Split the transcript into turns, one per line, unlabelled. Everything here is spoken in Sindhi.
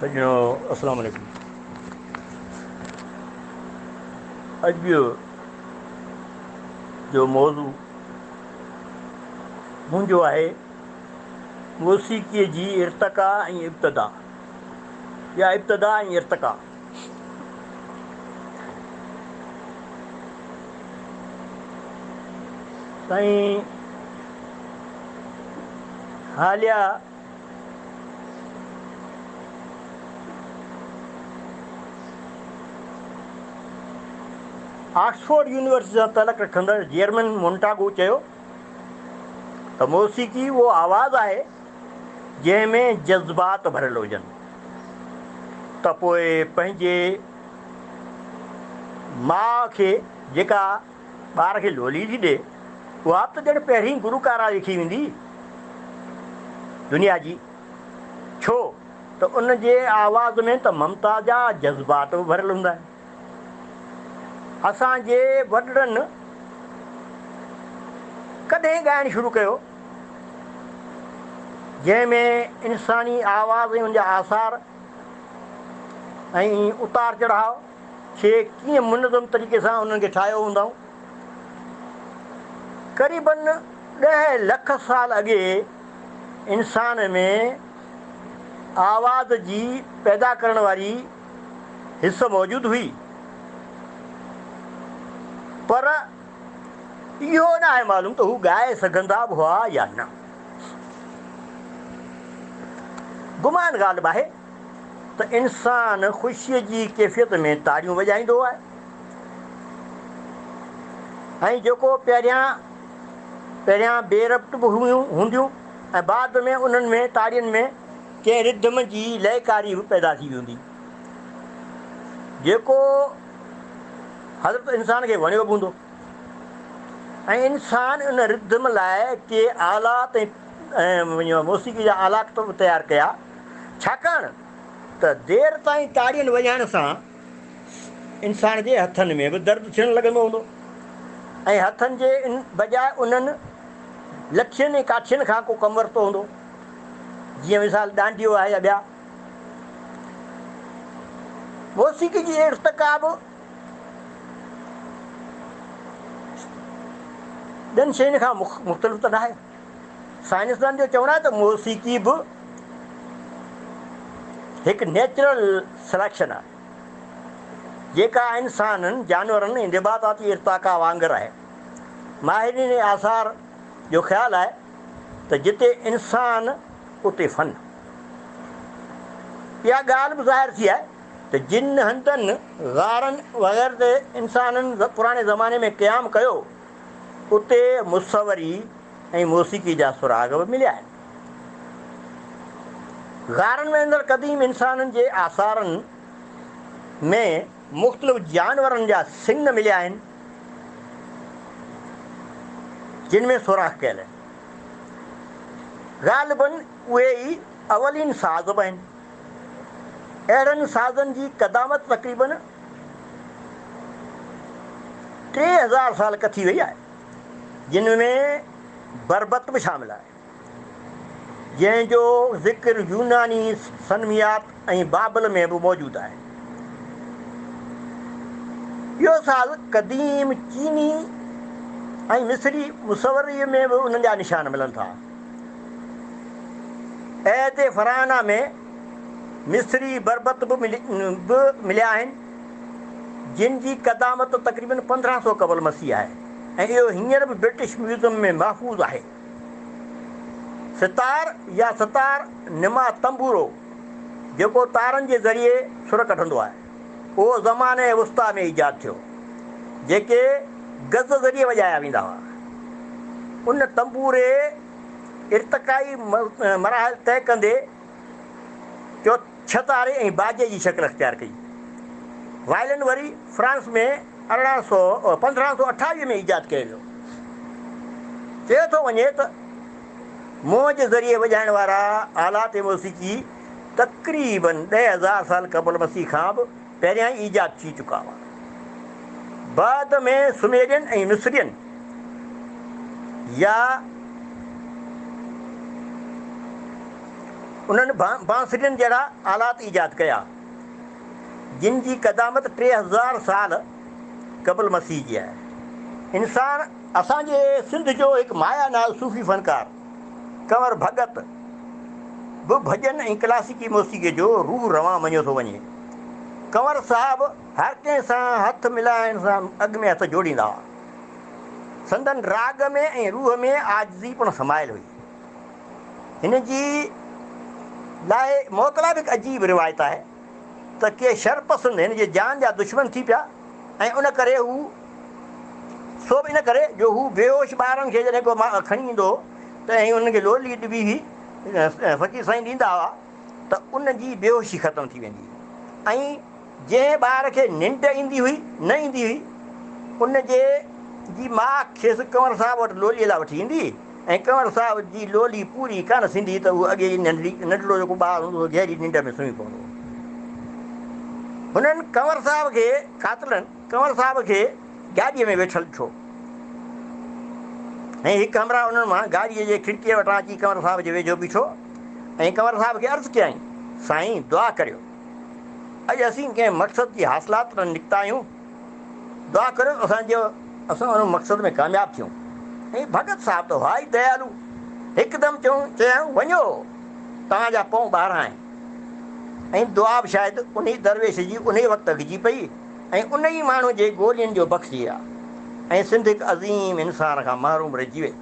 سڄڻو السلام عليڪم. اڄ جو موضوع منهنجو آهي موسيقيء جي ارتقا ۽ ابتدا يا ابتدا ۽ ارتقا. سائين حاليه آڪسفورڊ يونيورسٽي سان تعلق رکندڙ جيرمن مونٽاگو چيو ته موسيقي اهو آواز آهي جنهن ۾ جذبات ڀريل هجن ته پوء پنهنجي ماء کي جيڪا ٻار کي لولي ٿي ڏي، اها به ته ڄڻ پهرين گلوڪارا ليکي ويندي دنيا جي، ڇو ته ان جي آواز ۾ ته ممتا جا جذبات به ڀريل هوندا آهن. اسان جي وڏڙن ڪڏهن ڳائڻ شروع ڪيو، جنهن ۾ انساني آواز ۽ ان جا آثار ۽ اتار چڙهاء، کي ڪيئن منظم طريقي سان انهن کي ٺاهيو هوندائون. قريبن ڏهه لک سال اڳي انسان ۾ آواز جي پيدا ڪرڻ واري حس موجود هئي پر اهو ناهي معلوم ته هو ڳائي سگهندا به هئا يا نه. گمان غالب آهي. ته انسان خوشيء جي ڪيفيت ۾ تاڙيون وڄائيندو آهي ۽ جيڪو پهريان پهريان بي ربط به هيون هونديون ۽ بعد ۾ انهن ۾ تاڙين ۾ ڪنهن رڌم جي لئڪاري به پيدا ٿي ويندي جيڪو حضرت انسان کي وڻيو به هوندو ۽ انسان ان رڌم لاء ڪي آلات ۽ موسيقي جا آلات به تيار ڪيا. ڇاڪاڻ ته دير تائين تاڙين وڄائڻ سان انسان جي هٿن ۾ به درد ٿيڻ لڳندو هوندو ۽ هٿن جي بجاء انهن لٺين ۽ ڪاٺين کان ڪو ڪم ورتو هوندو، جيئن مثال ڏانڊيو آهي يا ٻيا. موسيقي جي ارتقا به ٻين شين کان مختلف ته ناهي. سائنسدانن جو چوڻ آهي ته موسيقي به هڪ نيچرل سليڪشن آهي، جيڪا انسانن، جانورن ۽ نباتاتي ارتقا وانگر آهي. ماهرين آثار جو خيال آهي ته جتي انسان اتي فن. اها ڳالهه به ظاهر ٿي آهي ته جن هنڌن، غارن وغيره تي انسانن پراڻي زماني ۾ قيام ڪيو، اتي مصوري ۽ موسيقي جا سراغ به مليا آهن. غارن ۾ ايندڙ قديم انسانن جي آثارن ۾ مختلف جانورن جا سڱ مليا آهن، جن ۾ سوراخ ڪيل آهن. غالباً اهي ئي اولين ساز به آهن. اهڙن سازن جي قدامت تقريباً 3000 سال ڪٿي وئي آهي، جن ۾ بربط به شامل آهي، جنهن جو ذڪر يوناني سنميات ۽ بابل ۾ به موجود آهي. اهو ساز قديم چيني ۽ مصري مصوريء ۾ به انهن جا نشان ملن ٿا. عهد فراعنه ۾ مصري بربط به مليا آهن، جن جي قدامت تقريباً 1500 قبل مسيح آهي ۽ اهو هينئر به برٽش ميوزم ۾ محفوظ آهي. ستار يا ستار نما تنبورو، جيڪو تارن جي ذريعي سر ڪڍندو آهي، اهو زمانه وسطيٰ ۾ ايجاد ٿيو، جيڪي گز ذريعي وڄايا ويندا هئا. ان تنبوري ارتقائي مراحل طئي ڪندي ڇهه تاري ۽ باجي جي شڪل اختيار ڪئي. وائلن وري فرانس ۾ 1528 ۾ ايجاد ڪيو ويو. چيو ٿو وڃي ته منهن جي ذريعي وڄائڻ وارا آلات موسيقي تقريباً 10,000 سال قبل مسيح کان به پهريان ئي ايجاد ٿي چڪا هئا. بعد ۾ سميرين ۽ مصرين يا انهن بانسرين جهڙا آلات ايجاد ڪيا، جن جي قدامت 3000 سال قبل مسيح جي آهي. انسان. اسان جي سنڌ جو هڪ مايا ناز صوفي فنڪار ڪنور ڀڳت به ڀڄن ۽ ڪلاسيڪي موسيقي جو روح روان مڃيو ٿو وڃي. ڪنور صاحب هر ڪنهن سان هٿ ملائڻ سان اڳ ۾ هٿ جوڙيندا هئا. سندن راڳ ۾ ۽ روح ۾ عاجزي پڻ سمايل هئي. هن جي لاء موت لاء به هڪ عجيب روايت آهي ته ڪي شرپسند هن جي جان جا دشمن ٿي پيا ۽ ان ڪري هو سو به ان ڪري جو هو بيهوش ٻارن کي جڏهن ڪو کڻي ايندو هو ته ۽ انهن کي لولي ڏبي هئي فقير سائين ڏيندا هئا ته ان جي بيهوشي ختم ٿي ويندي هئي ۽ جنهن ٻار کي ننڊ ايندي هئي، نه ايندي هئي، ان جي جي ماء کيس ڪنور صاحب وٽ لوليء لاء وٺي ايندي ۽ ڪنور صاحب جي لولي پوري ڪانه ٿيندي ته اهو اڳي ئي ننڍڙي ننڍڙو جيڪو ٻار هوندو هو گهري ننڊ ۾ سمهي پوندو هو. هنن ڪنور صاحب کي قاتلن ڪنور صاحب کي گاڏيء ۾ ويٺل ڏٺو ۽ هڪ همراهه انهن مان گاڏيء جي کڙڪيء وٽان اچي ڪنور صاحب جي ويجهو بيٺو ۽ ڪنور صاحب کي عرض ڪيائين، سائين دعا ڪريو. اڄ اسين ڪنهن مقصد جي حاصلات لاء نڪتا آهيون، دعا ڪريو ته اسان جو اسان ان مقصد ۾ ڪامياب ٿيون. ۽ ڀڳت صاحب ته هئا ئي ديالو، هڪدم چيائون، وڃو، توهان جا پئون ٻاهران آهن. ۽ دعا به شايد انهي درويش جي انهي وقت اگهجي پئي ۽ انهي ماڻهو جي گولين جو بخشي آ ۽ سنڌ هڪ عظيم انسان کان محروم رهجي وئي.